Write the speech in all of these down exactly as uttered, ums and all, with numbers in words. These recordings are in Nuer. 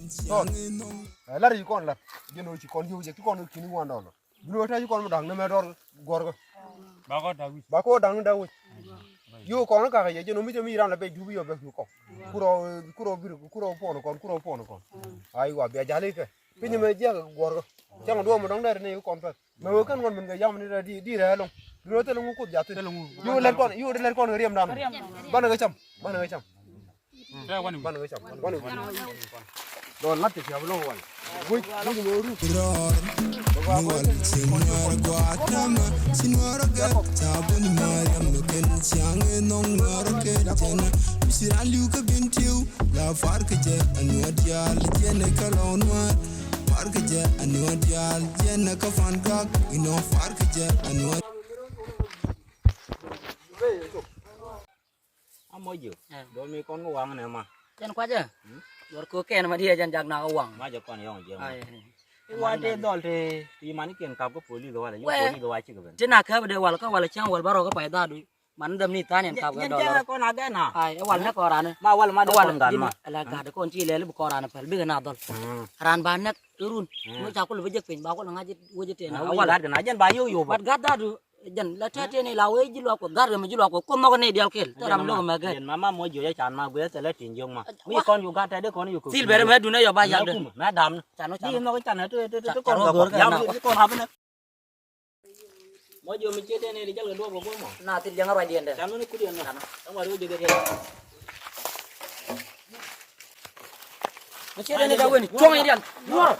Tɔt. Ɛ, lar ci kɔn lar. Jɛn ɣöö ci kɔn yio̱w jɛ, ci kɔn kini wan dɔl. Bi ni wä ta̱c ci kɔn mi da̱ŋ ni mɛ dɔr guɔ̱rkä. Ba kɔ da̱ŋ ni da̱ŋ wi̱c. Yio̱w kɔn kakɛ jɛ, jɛn ɣöö mi cɛ mi ran la bɛ dupi yɔ bɛ dup kɔn. Kurɔ, kurɔ bir, kurɔ puɔn kɔn, kurɔ puɔn kɔn. Ai wa bia jali kɛ. Piny mɛ jiɛk guɔ̱rkä. Cäŋ duɔ̱ɔ̱m mi dɔ̱ŋ dɛr ni kɔn pɛk. Mɛ wee kɛn ŋuɔ̱t min kɛ yam ni rɛ di, di rɛ ɛlɔ̱ŋ. Duundɛ thilɛ ŋu Kuoth jathi. Yio̱w lɛt kɔn, yio̱w lɛt kɔn kɛ riɛm dan. Banɛ kɛ cam, banɛ kɛ cam. Banɛ kɛ cam, banɛ kɛ cam. Dɔl lat kɛ ciap lɔŋ wal. Guic, guic mɛ ru. Rɔɔr ni wal ci nuɛɛr gua̱a̱th täämɛ ci nuɛɛr gɛr. Ca bun Mariam ni kɛn ciaŋ in nɔŋ nuɛɛr kɛ jɛn. Mi ci raan li̱w kä bin tiw la far kɛ jɛ a nuɛɛr diaal jɛn kä lɔŋ nuɛɛr. Far kɛ jɛ a nuɛɛr diaal jɛn kä fan gak inɔ far kɛ jɛ a nuɛɛr. A mɔ jiök. Ɛ. Dɔl mi kɔn waŋ nɛ ma. Jɛn kuacä. Hmm? Duɔr kok kɛn ma diɛ jɛn jak nak waŋ. Ma jɛ kɔn yɔŋ jiɛn ma. Ai. Iwa te dɔl te. Ti man ikiɛn kap kä polis walɛ. Yɔ polis wa cikɛ ben. Ti na käp dee wal kä wal cäŋ wal barɔ kä pay dhadu. Man dhäm ni than yɛn kap kä dɔl. Jɛn kɔn agɛn na. Ai, iwal nɛ kɔn ran. Ma wal ma dee kɔn gan ma. Ala gat kɔn ti lɛl bi kɔn ran pɛl bikɛ na dhɔl. Hmm. Ran ba nɛk irun. Hmm. Mi ca kul bi jek piny ba kul ŋa̱c wecɛ ten. Awal gat kɛ na jɛn ba yio̱w yio̱w ba. Bat gat dhadu. Jɛn la tɛt tɛn ila wee ji̱ luak Kuɔth gat rɛm ji̱ luak Kuɔth Kuoth nhɔk ni dial kɛl tɛ ram lo̱k mɛ gɛl. Jɛn mama muɔc jiɔc a can ma guiɛ thilɛ tin jiök ma. Mi kɔn yu gat tɛt di kɔn yu kɛ. Thil bɛrɛ mɛ dun ɛ yɔ ba yal dɛ. Mɛ dam ni. Can wä can. Di nhɔk can ɛ ti ti ti kɔn gɔr kɛ na. Kɔn hap ni. Muɔc jiɔc mi ciet tɛn ili jal kɛ duɔp kɛ guɔm mɔ. Na thil jɛn a ruac diɛn dɛ. Can wä ni kut yɛn na. Ɛn wa ri wä jiɔc kɛ diɛn. Mi ciet ni da wen cuɔŋ idian. Nyuɔr.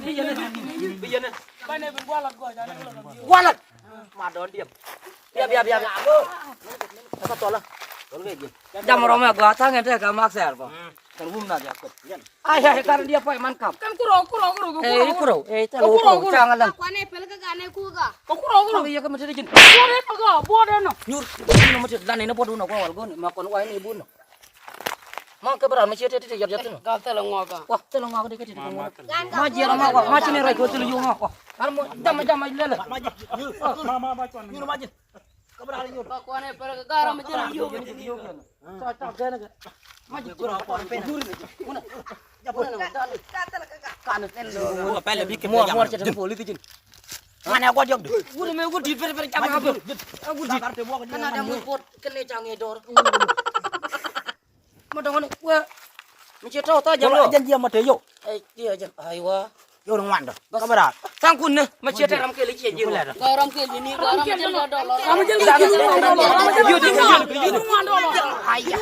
Bi yɛn. Bi yɛn. Gualak. Ma dɔn diɛm. Bia bia bia bia. Ka tɔla. Tɔl kɛ jiɛn. Jam rɔmɛ gɔaa thaŋ in tekɛ mak sɛɛr bɔ. Kɛn wum na diak kɔt. Ai ai kar diɛ pɔy man kam. Kɛn kurɔ kurɔ kurɔ kurɔ. Ɛ kurɔ. Ɛ tɛl kurɔ kurɔ. Caŋ alaŋ. Kuanɛ pɛl kä ganɛ kuka. Kɛ kurɔ kurɔ. Kɛ yɛ kɛ mi tete ji̱n. Buɔdɛ nɔ gɔ buɔdɛ nɔ. Nyur. Nyur mi tete lan in buɔdɛ nɔ gɔ wal gɔni ma kɔn wa in buɔdɛ nɔ. Ma kɛ bi ran mi ciɛ teti ti yɔt yɔt thin. Gal thilɛ ŋɔak kä. Wa thilɛ ŋɔak di kä ti ti ŋɔak. Ma jiɛn ma wa ma ci ni rɔy ko thilɛ yuŋ wa. Ar mo jam jam lele. Ma ma ma ma. Nyur ma jiɛn. Kɛ bi ran nyur. Ba kuanɛ pɛl kɛ gar ma jiɛn yuŋ. Sa ta gɛn kɛ. Ma jiɛn kura kɔn pɛn. Nyur ni. Kuna. Jap kuna na dan. Kan. Mo pɛl bi kɛ mo mo cɛ tɛ poli ti jiɛn. Ŋanɛ guɔ diɔk di. Wut mɛ wut dit fɛr fɛr cam ŋa bä. Ɛ wut dit. Kɛn a dam wut buɔt kɛn lɛ ca ŋi̱i̱c dɔɔr. Ma dɔŋ ni wee. Mi ci tɔw tha jɛn wä. Jɛn jiɛ ma te yo. Ɛ diɛ jɛn. Aiwa. Yo ni ŋuandɔ. Bas. Kä bɛ raar. Thaŋ kun ni ma ci te ram kɛl i̱ ciɛ jiɛ wä. Gɔram kɛl ni gɔram jɛn dɔɔr dɔɔr. Ram jɛn dɔɔr dɔɔr. Yo ni ŋuandɔ. Aiya.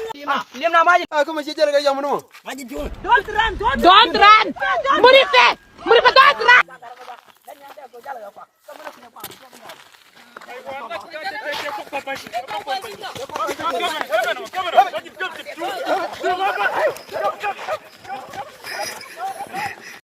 Liɛm na ma jɛn. A kä ma ci jɛn kɛ yam ni mɔ. Ma jɛn jun. Don't run, don't run. Don't run. Muri te. Muri te don't run.